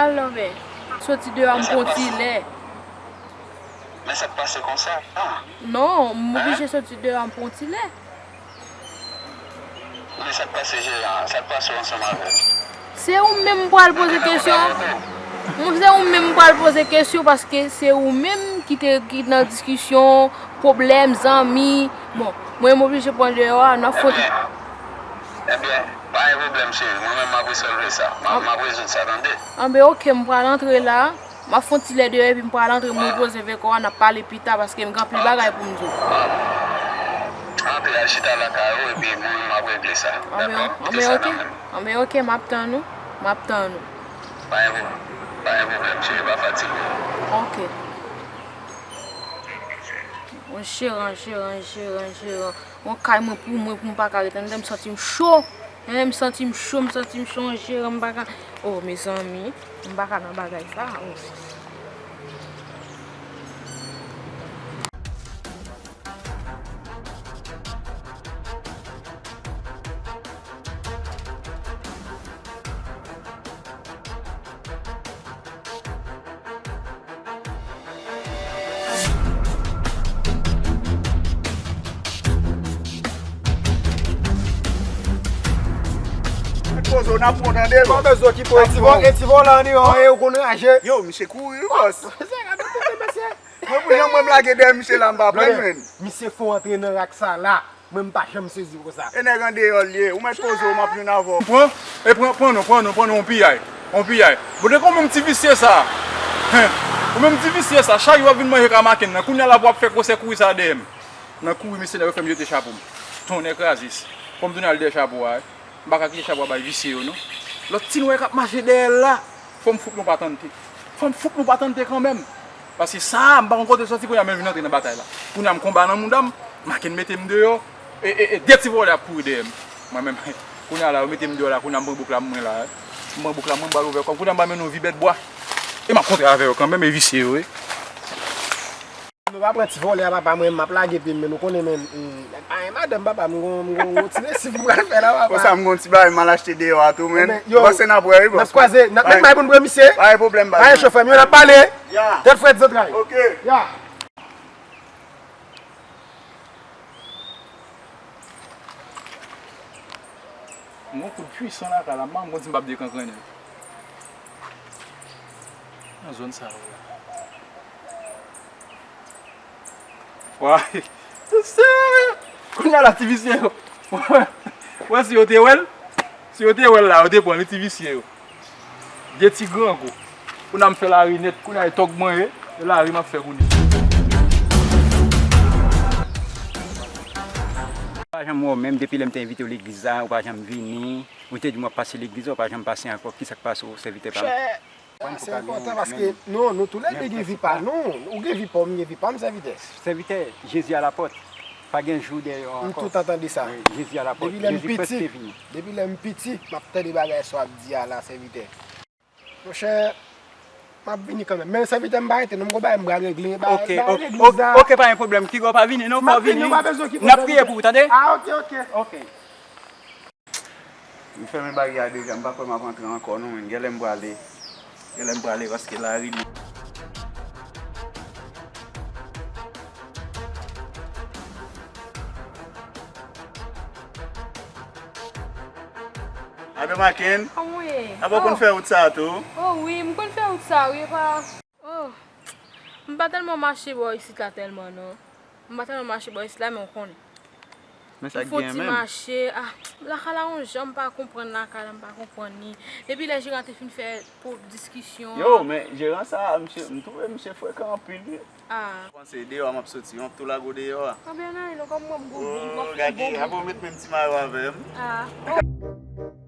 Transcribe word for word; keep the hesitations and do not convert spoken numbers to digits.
Al, Love, soti deyò a, m pran ti lè. Men sa k pase konsa? Non, m oblije soti deyò a, m pran ti lè. Men sa k pase, jeran an? Sa k pase ansanm avè l? Se ou menm m pral poze kesyon. Mwen, se ou menm m pral poze kesyon paske se ou menm ki te, ki nan diskisyon, pwoblèm, zanmi. Bon, mwen, m oblije pran deyò a, nan fon. Ebyen, pa gen pwoblèm, cheri. Mwen menm, m ap rezolve sa. M ap, m ap rezoud sa, tande? Anben, oke, m pral antre la. M ap fè yon ti lè deyò epi m pral antre, m repoze vekò a, n ap pale pita paske m gen anpil bagay pou m di w. Antre al chita lakay ou epi mwen menm m ap regle sa. Dakò? Kite sa nan men m. Anben, oke, m ap tann ou. M ap tann ou. Pa gen pwoblèm. Pa gen pwoblèm, cheri, pa fatige. Oke. Yon jeran, jeran, jeran, jeran. Yon kay mwen pou mwen, pou m pa ka ret anndan, m santi m cho. Hein, m santi m cho, m santi m cho, yon jeran, m pa ka. Oh, mezanmi, m pa ka nan bagay sa, oh. Mèt poze w, n ap pran tande, bòs. Pa bezwen okipe w, e ti vò-, e ti vòlè an deyò, e ou konn raje. Yo, misye kouri, wi, bòs. Mwen, pou jan mwen m lage dèyè misye la, m pa pran l, menn. Misye fè w antre nan rak sa la. Mwen, m pa janm sezi konsa. E nèg andeyò l ye. Ou mèt poze w, m ap jwenn avè w. Pran, e pran, pran non, pran non, pran non, yon piyay. Yon piyay. Bon, de kon menm ti visye sa. Hen. Ou menm ti visye sa, chak jou w ap vin manje ka Maken nan. Kounye a la pou w ap fè gwosè kouri sa dèyè m. Nan kouri, mesye, nèg yo fè m jete chapo m. Tonnè kraze. Fò m tounen al dèyè chapo a, wi. M pa ka kite chapo a bay visye yo, non. Lòt ti nwè k ap mache dèyè l la, fò m fout nou patante. Fò m fout nou patante kanmenm. Paske sa a, m pa konn kote l soti, kounye a menm vin antre nan batay la. Kounye a m konba nan mouda m, Maken mete m deyò, e, e, e de ti vòlè ap kouri dèyè m. Mwen menm, kounye a la, yo mete m deyò la, kounye a m pran bouk la, mwen la, wi. M pran bouk la, mwen m pral ouvè kò m. Kounye a m pral mennen yon vi bèt bwa. E m ap kontre avè yo kanmenm, e visye yo, wi. Nou pa pran ti vòlè a, papa, mwen, m ap lage pye m, men nou konnen, men, e, nèg pa gen madanm, papa, m gon, m gon, gon ti resif m pral fè la, papa. Konsa, m gon ti bagay m al achte deyò a tou, men. Ebyen, yo, bòs, se n ap wè, wi, bòs. N ap kwaze, n ap met may pou n pran misye. Pa gen pwoblèm, baz. Pa gen chofè, men n ap pale. Ya. Tèt frèt, zantray. Oke. Ya. M gon kout pwisan lakay la, m pa konn si m p ap dekankannen. Nan zòn sa yo la. Wa, se, kounye a la, ti visye yo. Wè si yo te wè l. Si yo te wè l la, yo te pran li, ti visye yo. De ti grangou. Kounye a m fè lari nèt, kounye a e tòg mwen ye, e lari m ap fè kounye a. Pa janm wè w menm, depi lè m te envite w legliz la, ou pa janm vini. Ou te di m w ap pase legliz la, ou pa janm pase ankò. Kisa k pase w, sèvitè pa m? Chè, se enpòtan paske nou, nou toulède gen vi pa nou. Ou gen vi pa w, m gen vi pa m, sèvitè. Sèvitè, Jezi a lapòt. Pa gen jou dèyè ankò. M toutan tande sa. Wi, Jezi a lapòt. Jezi prèske vini. Depi lè m piti, m ap tande bagay sa w ap di a la, sèvitè. Monchè, m ap vini kanmenm. Men sèvitè, m pa rete non, m gon bagay m pral regle. Bagay legliz la. Oke, pa gen pwoblèm. Kigo, pa vini non, fò w vini. N ap priye pou ou, tande? Ah, oke, oke. Oke. M fèmen baryè a deja, m pa kwè m ap antre ankò non, men genlè m prale. Genlè m prale paske lari li. Alo, Maken. Kòman w ye? Apa w konn fè wout sa a tou? Oh wi, m konn fè wout sa a wi, epa. Oh, m pa tèlman mache bò isit la tèlman non. M pa tèlman mache bò isit la, men w konnen. Men sa Li fè yon gen ti menm. Mache. Ah, lakay la yon jan m pa konprann lakay la, m pa konprann ni. Depi lè jeran te fin fè pou diskisyon. Yo, men jeran sa, misye, m twouve misye frekan anpil wi. Ah. Panse deyò m ap soti, yon tou lago deyò a. Anben nan, nou kòm mwen m gwo boum, Oh, mwen fè gade, gwo apre w met menm ti mayo avè m. Ah.